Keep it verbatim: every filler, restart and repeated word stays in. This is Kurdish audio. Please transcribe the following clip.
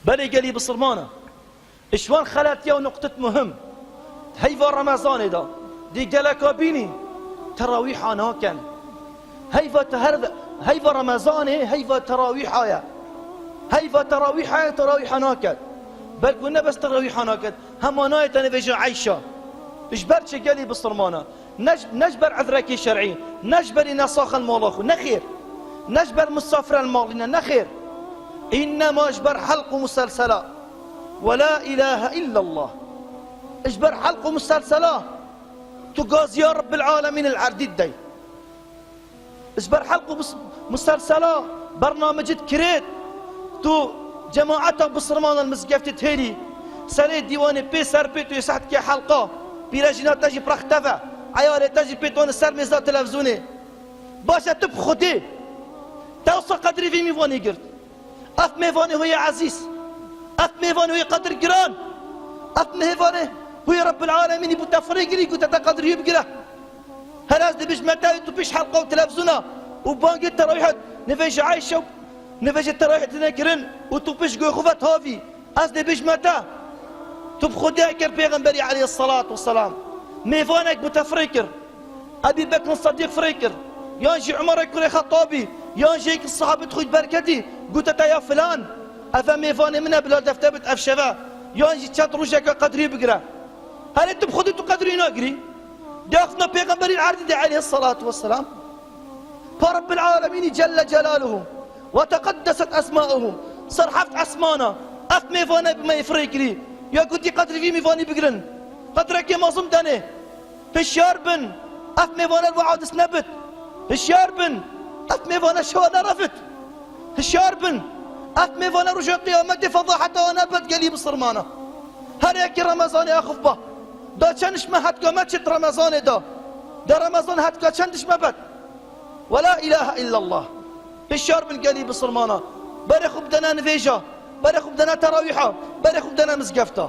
Belê gelî bisilmana. Ji wan xeletiya û nuqtit muhim. Heyva Remezanê de. Dî geleka bînî. Terawîha nakin. Heyva te her, heyva Remezanê, heyva terawîha ye. Heyva terawîha ye, terawîha naket. Belku ne bes terawîha naket. Hema nayê te nivêje Eyşa. Ji ber çi gelî bisilmana? Ne ji, ne ji ber ezrekê şer'î, ne ji berî nesaxel mala xwe, nexêr. Ne ji ber misafirel malî ne, nexêr. Înnema ji ber helq û muselsela. Ve la ilahe illallah. Ji ber helq û muselsela. Tu gaziya Rabbil Alemîn el erdî dey. Ji ber helq û mus-, muselsela bernamecî dikirêt. Tu cemaeta bisilmanan mizgeftê têrî. Serê dîwanê pê ser pê tu yê sehdikê helqa. Pîrejîna te jî prex teve. Eyalê te jî pê tone ser mêza televîzyonê. Baş e tu bi Xwedê. Te wisa qedrî vî mîvanî girt. Ev mêvanê hûyê ezîz. Ev mêvanê hûyê qedir giran. Ev mêvanê hûyê Rebbil Alemînî bû te firê girî, gote te qedrî wî bigire. Her ez dibêjme te tu pêş helqa û televîzyona û bangê terawîhe nivêje Eyşe û nivêje terawîhe tine kirin û tu pêş guhê xwe ve tavî. Ez dibêjme te, tu bi Xwedê kir pêxemberî aleyhisselatu vesselam. Mêvanek bi te firê kir. Ebî Bekr Sedîq firê kir. Yan jî Umerê kurê Xettabî, yan jî yek sahabet xwe berketî, gote te ya filan, ev e mêvanê min e bila defte bit ev şeve. Yan jî çend rojeke qedrî bigire. Herê tu bi Xwedê tu qedrî nagirî. Dê axiftina pêxemberî erdî de aleyhisselatu vesselam. Pa Rabbil Alemînî Celle Celaluhu ve teqeddeset esmauhu. Ser heft esmana ev mêvane bi me firê kirî. Ya gotî qedrî vî mêvanî bigirin. Qedrekê mezin denê. Hişyar bin. Ev mêvane li we adis nebit. Hişyar bin. Ev mêvane şewa nerevit. Hişyar bin. Ev mêvane roja qiyametê fedaheta we nebet gelî bisilmana. Her yekê Remezanê axif ba. Da çend ji me hetka me çit Remezanê da. Da Remezan hetka çend ji me bet. Ve la ilahe illallah. Hişyar bin gelî bisilmana. Berê xwe bidene nivêja. Berê xwe bidene terawîha. Berê xwe bidene mizgefta.